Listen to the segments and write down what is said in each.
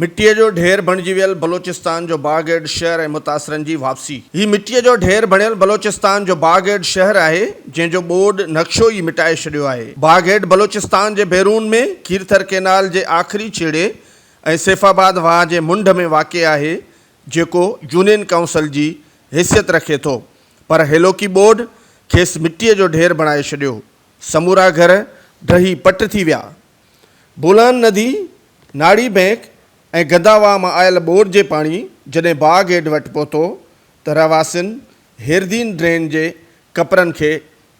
مٽيء جو ڍير بڻجي ويل بلوچستان جو باغ ايڊ شهر ۽ متاثرن جي واپسي. هي مٽيء جو ڍير بڻيل بلوچستان جو باغ ايڊ شهر آهي، جنهن جو ٻوڏ نقشو ئي مٽائي ڇڏيو آهي. باغ ايڊ بلوچستان جي بيرون ۾ کيرٿر ڪينال جي آخري ڇيڙي ۽ سيف آباد واهه جي منڍ ۾ واقع آهي، جيڪو يونين ڪائونسل جي حيثيت رکي ٿو، پر هيلوڪي ٻوڏ کيس مٽيء جو ڍير بڻائي ڇڏيو. سمورا گهر ڊهي پٽ ٿي ويا. بولان ندي، ناڙي بئنڪ ۽ گدا واهه مان آيل ٻوڏ جي پاڻي جڏهن باغ ايڊ وٽ پهتو ته رهواسين هيردين ڊرين جي ڪپرن کي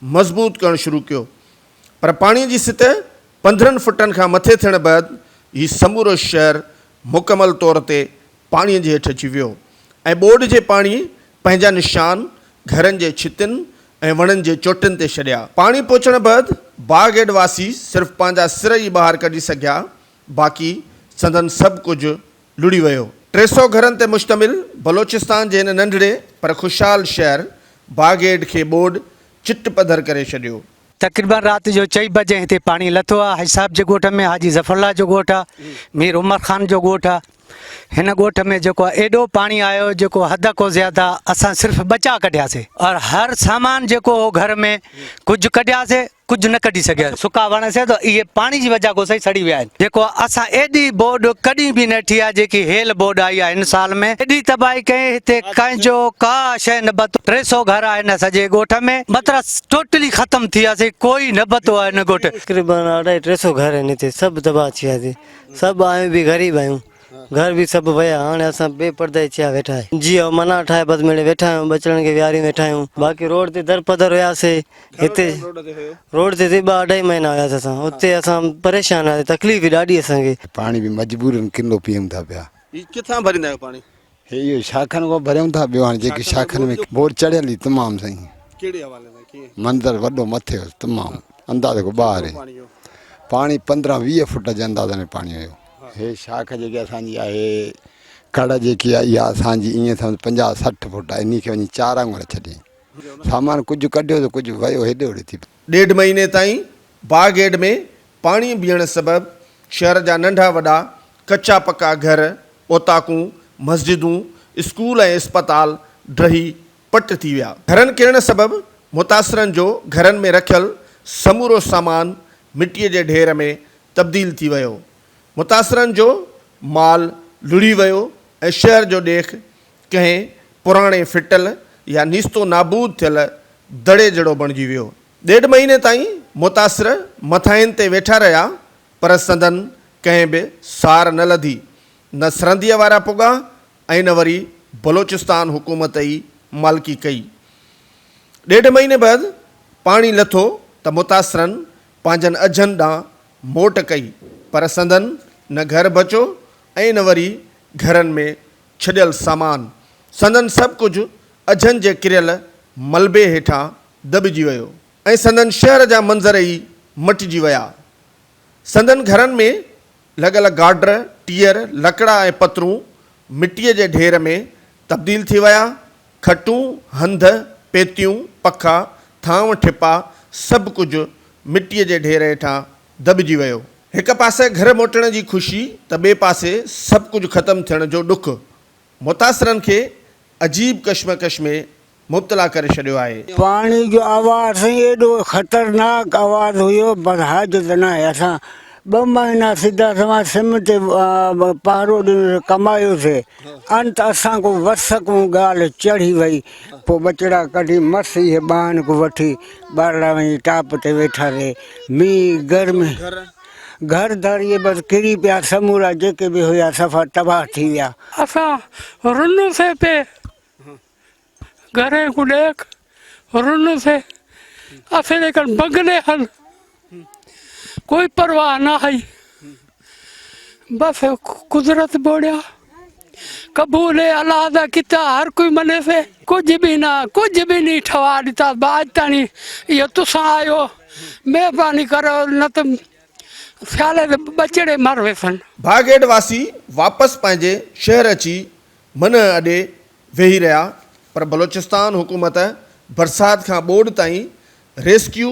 مضبوط ڪرڻ شروع ڪيو پر پاڻي جي سطح 15 فٽن کان مٿي ٿيڻ بعد هي سمورو شهر مڪمل طور تي پاڻي جي هيٺ اچي ويو ۽ ٻوڏ جي پاڻي پنهنجا نشان گهرن جي ڇتين ۽ وڻن جي چوٽين تي ڇڏيا. پاڻي پهچڻ بعد باغ ايڊ واسي صرف پنهنجا سر ئي ٻاهر ڪڍي سگهيا، باقي سندن سڀ ڪجهه لڙهي ويو. 300 گهرن تي مشتمل بلوچستان جي هن ننڍڙي پر خوشحال شهر باغ ايڊ کي ٻوڏ چٽ پڌر ڪري ڇڏيو. تقريبن رات جو چئي بجي هتي پاڻي لٿو آهي. حاجي صاحب جي ڳوٺ ۾ حاجي ظفر الله جو ڳوٺ آهي، مير عمر خان جو ڳوٺ آهي. هن ڳوٺ ۾ جيڪو آهي ايڏو پاڻي آيو جيڪو حد کان زياده اسان صرف ٻچا ڪڍياسي اور هر سامان جيڪو هو گهر ۾ ڪجهه ڪڍياسي ڪجهه نه ڪڍي سگهيا سڪا وڻ سي ته اهي پاڻي جي وجه کان سهي سڙي ويا آهن جيڪو اسان ايڏي ٻوڏ ڪڏهن به نه ٿي آهي جيڪي هيل ٻوڏ آئي آهي هن سال ۾ ايڏي تباهي ڪئي هتي ڪنهن جو ڪا شيء نه بتو 300 گهر آهن سڄي ڳوٺ ۾ مطلب ٽوٽلي ختم ٿي ويا سي ڪوئي نه بتو آهي هن ڳوٺ. تقريبن اڍائي 300 گهر آهن هتي سڀ تباهه ٿي ويا سي سڀ آهيون به غريب آهيون گهر به سڀ ويا هاڻي اسان بي پرده ٿيا ويٺا آهيون جي هو منا ٺاهي بس مڙي ويٺا آهيون ٻچڙن کي ويهاري ويٺا آهيون باقي روڊ تي در پدر هياسي هتي روڊ تي ٻه اڍائي مهينا هياسي اسان اتي اسان پريشان هياسي تڪليف هئي ڏاڍي اسان کي. پاڻي به مجبورن ڪنو پيئون ٿا پيا. هي ڪٿان ڀريندا آهيو پاڻي؟ هي اهو شاخن کان ڀريون ٿا ٻيو هاڻي جيڪي شاخن ۾ بور چڙهيل هئي تمام سائين. ڪهڙي حوالي سان ڪيئن؟ منظر وڏو مٿي هيس تمام اندازي کان ٻاهر هي پاڻي 15 20 فوٽ جي انداز ۾ پاڻي هيو. هي شاخ جيڪي اسان جي آهي ڪڙ جيڪي آهي اها اسان جي ائين سمجھ 50 60 فوٽ آهي انهي کي وڃي چار آڱر ڇڏيائين سامان ڪجهه ڪڍيو ته ڪجهه ويو هيڏي هوڏي ٿي. ڏيڍ مهيني تائين باغ ايڊ ۾ پاڻي بيهڻ سبب شهر جا ننڍا وڏا ڪچا پڪا گهر، اوطاقون، مسجدون، اسڪول ۽ اسپتال ڊهي پٽ ٿي ويا. گهرن ڪرڻ سبب متاثرن جو گهرن ۾ رکيل سمورو سامان مٽيء جي ڍير ۾ تبديل ٿي ويو. متاثرن جو مال لڙهي ويو ۽ شهر جو ڏيک ڪنهن پراڻي ڦٽل يا نيستو نابود ٿيل دڙي جهڙو بڻجي ويو. ڏيڍ مهيني تائين متاثر مٿاهين تي ويٺا رهيا پر سندن ڪنهن به سار نه لڌي، نه سرنديء وارا پڳا ۽ نه وري بلوچستان حڪومت ئي مالڪي ڪئي. ڏيڍ مهيني بعد پاڻي لٿو ته متاثرن پنهنجن اجهن ڏانهن موٽ ڪئي پر سندن نه گهر بچو ۽ نه وري گهرن ۾ ڇڏيل سامان، سندن سڀ ڪجهه اجهن جي ڪريل ملبي هيٺان دٻجي ويو ۽ سندن شهر جا منظر ئي مٽجي ويا. سندن گهرن ۾ لڳل گارڊر، ٽيئر، لڪڙا ۽ پترون مٽيء جي ڍير ۾ تبديل ٿي ويا. کٽون، هنڌ، پيتيون، پکا، ٿانو ٺپا سڀ ڪجهه مٽيء جي ڍير هيٺان دٻجي ويو. هڪ پاسي گهر موٽڻ جي خوشي ته ٻئي پاسي سڀ ڪجهه ختم ٿيڻ جو ڏک متاثرن کي عجيب ڪشمڪش ۾ مبتلا ڪري ڇڏيو آهي. پاڻي جو آواز سائين ايڏو خطرناڪ آواز هيو بس حاجت ناهي اسان ٻه مهينا سڌا سنوان سم تي پهرو ڏنو ڪمايوسي انت اسان کو وس کون ڳالهه چڙهي وئي پوء ٻچڙا ڪڍي مس اهي ٻانهن کون وٺي ٻارڙا وڃي ٽاپ تي ويٺا سي مينهن گرمي گهر در اهي بس ڪري پيا سمورا جيڪي به هيا صفا تباهه ٿي ويا. اسان رنوسي پي گهرين کون ڏيک رنوسي اسين کن بنگلي هن ڪوئي پرواهه نه هئي بس قدرت ٻوڙيا قبول هي الله دا ڪتا هر ڪوئي مني سي ڪجهه به نه ڪجهه به ني ٺوا ڏتا باج تاڻي اهو تسان آيو مهرباني ڪرو نه ته سيالي ته ٻچڙي مر ويسن. ڀاڳيڊ واسي واپس پنهنجي شهر اچي منهن اڏي ويهي رهيا پر بلوچستان حڪومت برسات کان ٻوڏ تائين ريسڪيو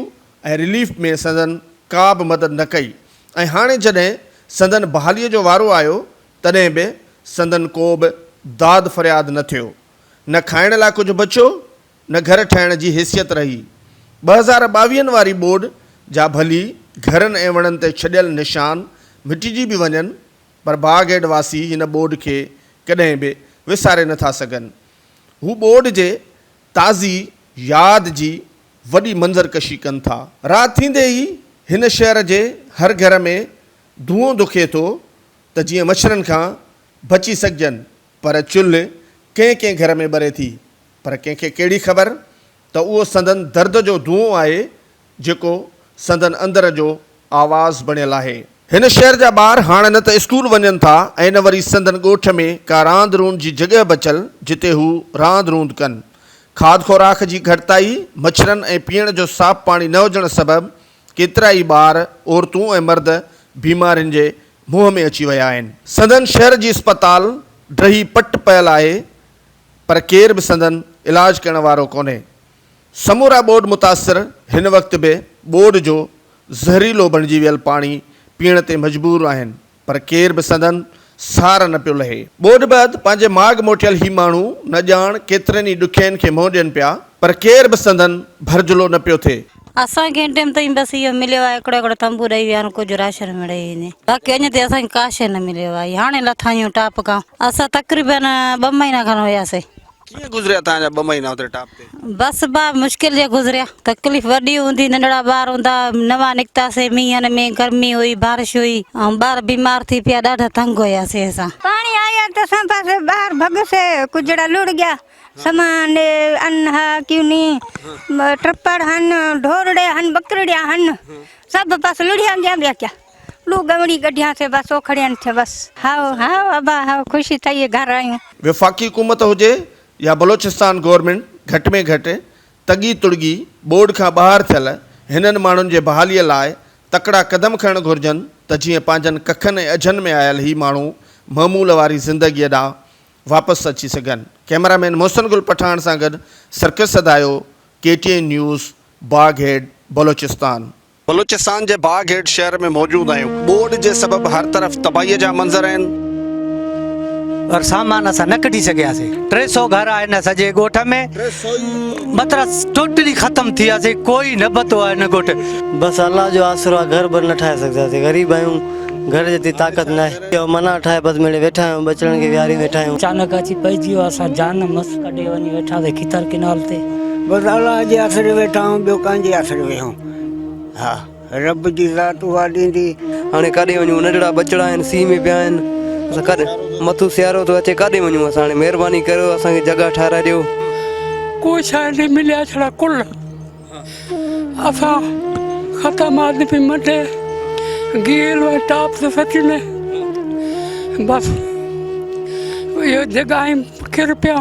۽ رليف ۾ سندن ڪا به مدد نه ڪئي ۽ هاڻي جڏهن سندن بحالي جو وارو آيو تڏهن به سندن ڪو به داد فرياد نه ٿيو. نه کائڻ لاء ڪجهه بچيو، نه گهر ٺاهڻ جي حيثيت رهي. 2022 واري ٻوڏ جا ڀلي گهرن ۽ وڻن تي ڇڏيل نشان مٽجي به وڃن پر باغ هيڊ واسي هن ٻوڏ کي ڪڏهن به وساري نه ٿا سگهن. هو ٻوڏ جي تازي ياد جي وڏي منظر ڪشي ڪن ٿا. رات ٿيندي ئي هن شهر جي هر گهر ۾ دونهون دکي ٿو ته جيئن مڇرن کان بچي سگهجن پر چلهه ڪنهن ڪنهن گهر ۾ ٻري ٿي پر ڪنهن کي ڪهڙي خبر ته اهو سندن درد جو دونهون آهي جيڪو سندن اندر جو آواز بڻيل آهي. هن شهر جا ٻار هاڻ نه ته اسڪول وڃن ٿا ۽ نه وري سندن ڳوٺ ۾ ڪا راند روند جي جڳهه بچل جتي هو راند روند ڪن. کاڌ خوراڪ جي گهٽتائي، مڇرن ۽ پيئڻ جو صاف پاڻي نه هجڻ سبب ڪيترائي ٻار، عورتون ۽ مرد بيمارين جي منهن ۾ اچي ويا آهن. سندن شهر جي اسپتال ڊهي پٽ پيل آهي پر ڪير به سندن علاج ڪرڻ وارو ڪونهي. سمورا ٻوڏ متاثر هن وقت به ٻوڏ جو زهريلو بڻجي ويل پاڻي پيئڻ تي مجبور آهن پر ڪير به سندن سار نه پيو لهي. ٻوڏ بعد پنهنجي ماڳ موٽيل هي ماڻهو نه ڄاڻ ڪيترين ئي ڏکين کي منهن ڏين پيا پر ڪير به سندن ڀرجهلو نه پيو ٿئي. اسان کي هن ٽيم تائين بس اهو مليو آهي هڪڙو هڪڙو تنبو ڏئي ويا آهن ڪجهه راشن مڙئي وڃي باقي اڃا تائين اسان کي ڪا شيء نه مليو آهي هاڻي لٿا آهيون ٽاپ کان اسان تقريبن ٻه مهينا کن هياسي. ڪيئن گذريا توهان جا ٻه مهينا اتي ٽاپ تي؟ بس با مشڪل جي گذريا تڪليف وڏي هوندي ننڍڙا ٻار هوندا نوان نڪتاسي مينهن ۾ گرمي هئي بارش هئي ۽ ٻار بيمار ٿي پيا ڏاڍا تنگ هياسي اسان. پاڻي آيا ته اسان بس ٻاهر ڀڳسي ڪجهڙا لڙ گيا سامان ان ها ڪيوني ٽپڙ هن ڍورڙي هن ٻڪرڙيا هن سڀ بس لڙيا گيا ٻيا ڪيا لو ڳوڻي ڪڍياسي بس اوکڙين ٿي بس هائو هائو ابا هائو خوشي ٿئي گهر آيون. وفاقي حڪومت هجي يا بلوچستان گورنمينٽ گهٽ ۾ گهٽ تڳي تڙڳي ٻوڏ کان ٻاهر ٿيل هنن ماڻهن جي بحالي لاء تڪڙا قدم کڻڻ گهرجن ته جيئن پنهنجن ڪکن ۽ اجهن ۾ آيل هي ماڻهو معمول واري زندگيء ڏانهن واپس اچي سگهن. ڪئميرا مين محسن گل پٺاڻ سان گڏ Sarkar Sadayo, K T N news, Bagh Head, Balochistan. Balochistan جي باغ هيڊ شهر ۾ موجود آهيون. ٻوڏ جي سبب هر طرف تباهي جا منظر آهن. پر سامان اسان نه ڪڍي سگهياسي. 300 گهر آهن سڄي ڳوٺ ۾ مطلب ٽوٽلي ختم ٿي وياسي ڪوئي نه بتو آهي هن ڳوٺ. بس الله جو آسرو آ گهر بر نه ٺاهي سگهنداسين غريب آهيون گهر جيتري طاقت ناهي اهو منا ٺاهي بس مڙئي ويٺا آهيون ٻچڙن کي ويهاري ويٺا آهيون. اچانڪ اچي پئجي ويو اسان جان مس ڪڍي وڃي ويٺاسين کيتر ڪينال تي. بس الله جي آسري ويٺا آهيون ٻيو ڪنهن جي آسري ويهون. ها رب جي ذات اها ڏيندي. هاڻي ڪاڏي وڃون ننڍڙا ٻچڙا آهن سيء ۾ پيا آهن اسان ڪاڏي مٿو سيارو ٿو اچي ڪاڏي وڃون اسان هاڻي مهرباني ڪريو اسان کي جڳهه ٺاهرائي ڏيو. ڪوئي شيء نه مليا ڇڙا ڪل اسان ختم آدمي مٽي گيل و ٽاپ تي سچ ۾ بس اهو جڳائي ڪر پيا.